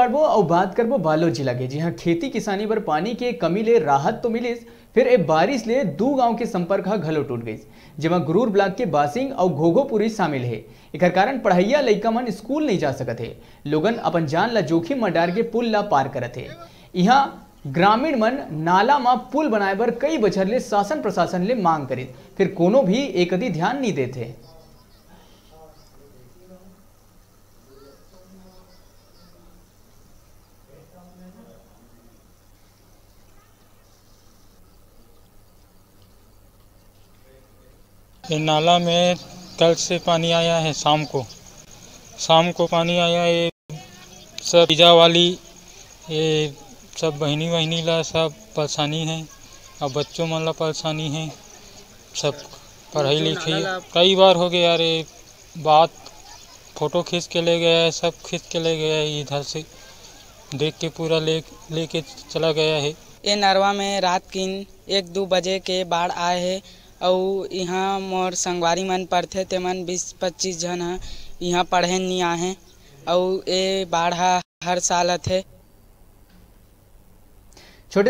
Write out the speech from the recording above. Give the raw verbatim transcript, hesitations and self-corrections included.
करबो अउ बात करबो बालोद जिला के, जिहां खेती किसानी बर पानी के कमी ले राहत तो मिलिस, फिर ए बारिश ले दू गांव के संपर्क ह घलो टूट गइस, जेमा गुरूर ब्लॉक के बासिंग अउ घोघोपुरी शामिल हे। एकर कारण पढ़इया लइका मन स्कूल नइ जा सकत हे। लोगन अपन जान ल जोखिम म डार के पुल ल पार करत हे। इहां ग्रामीण मन नाला म पुल बनाए बर कई बछर ले शासन प्रशासन ले मांग करिस, फिर कोनो भी ए कति ध्यान नइ देत हे। ये नाला में कल से पानी आया है, शाम को, शाम को पानी आया है। सब पीजा वाली, ये सब बहिनी वहिनी ला सब परेशानी है, अब बच्चों मन ला परेशानी है, सब पढ़ाई लिखाई। कई बार हो गया यार, ये बात फोटो खींच के ले गया है, सब खींच के ले गया है इधर से, देख के पूरा ले लेके चला गया है। ए नरवा में रात किन एक दू बजे के बाढ़ आए हे, अउ इहाँ मोर संगवारी मन पढ़थे, तेमन बीस पच्चीस झन ह इहाँ पढ़े नी आहे, अउ ए बाढ़ ह हर साल आथे।